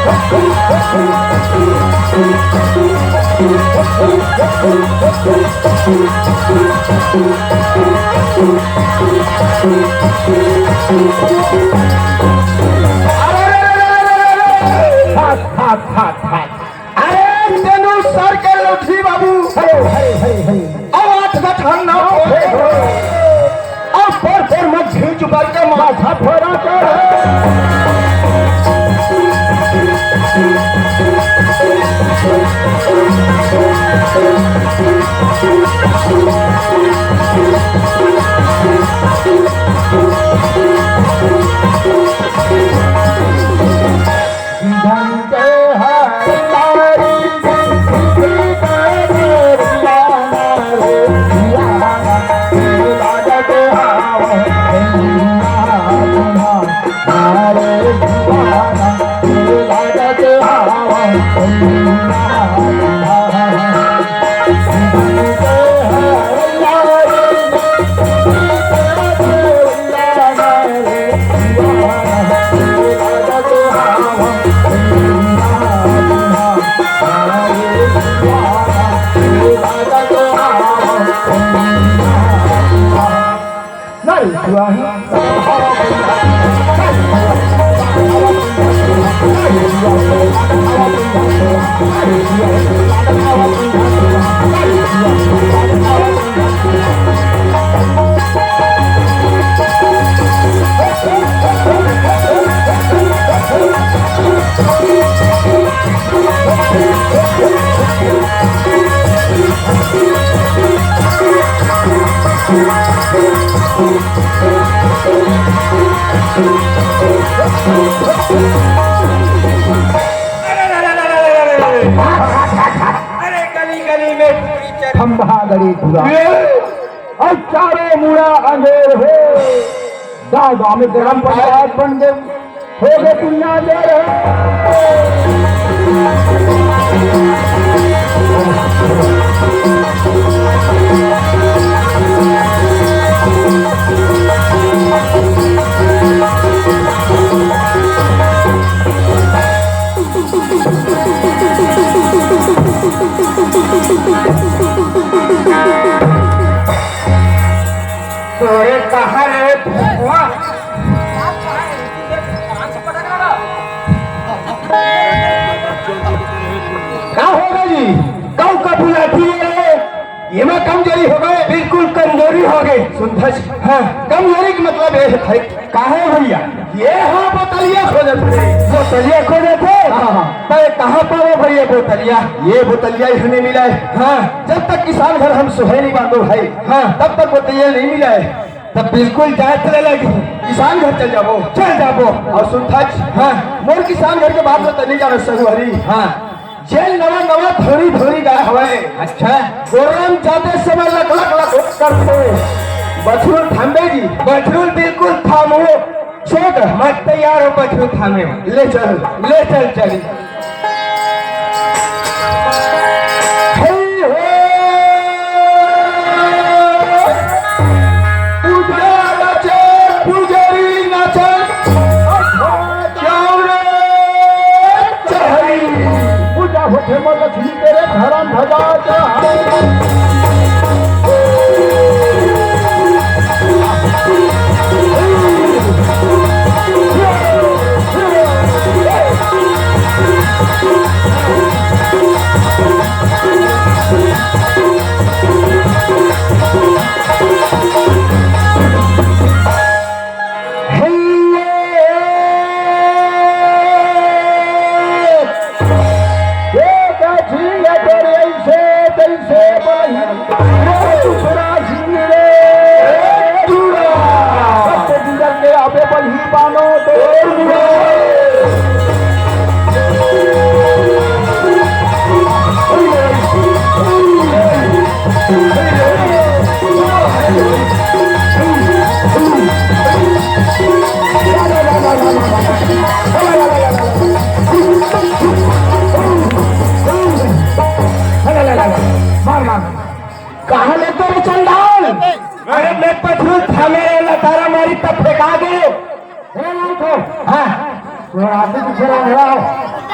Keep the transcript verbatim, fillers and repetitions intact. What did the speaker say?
अरे, अरे, अरे, अरे, अरे, अरे, अरे, अरे, हाथ, हाथ, हाथ, हाथ। अरे, तेनू सर के लोठी बाबू। अरे, हे, हे, हे। अब आठ गठन ना हो। अउ पर पर मत खींच बर के माथा फोड़ा कर। अरे, अरे, अरे, अरे, अरे, अरे, अरे, गली, गली में पूरी चर- खंभा गड़ी पूरा। ये और चारों मुड़ा अंधेर हो। गाँव, गाँव में ग्राम पंचायत बन गए, हो गए दुनिया अंधेर हो। तोरे कहाँ रे? वाह। का होगे जी? कऊ का बुलाती है रे? एमा कमजोरी होगे? बिल्कुल कमजोरी होगे। सुन भज, हाँ। कमजोरी के मतलब ये है भाई। काहे भैया? ये हाँ बोतलिया खोजत हे। बोतलिया खोजत हे? हाँ, हाँ। त कहाँ पावे भैया बोतलिया? ये बोतलिया ही हमें मिला है। हाँ। जब तक किसान घर हम सोहे नहीं बांधो भाई, हाँ। तब तक बोतलिया नहीं मिला है। तब बिल्कुल जाए चले लगी। किसान घर चल जाबो। चल जाबो। और सुन भज, हाँ। मोर किसान घर के बात में तनी जानो सगुहरी। हाँ। जेन नवा नवा थोरी थोरी गाय हवय। अच्छा। गोरम जाते समय लक लक लक लक करथे। बछरू थामबे जी। बछरू बिल्कुल थामो। छोड़। मैं तैयार हो बछरू थामे। ले चल। ले चल चली। हे हो। पूजा नाचे, पुजारी नाचे। जाओ रे, चढ़ाई। पूजा होथे माँ लक्ष्मी के रे, धरम ध्वजा चढ़ाई। हे, ये का झींगा तोर ऐसे तैसे बही, ये दूसरा झींग रे, दूरा। सबसे गुजर के आबे बही बानो तोर मुरा। मार, मार। कहाँ ले तेरे चंडाल? अरे मैं पथरू थामे रे लतारा मारी तब फेंका गयो। हाँ। तो आगे पीछे रहो, मेरा हो।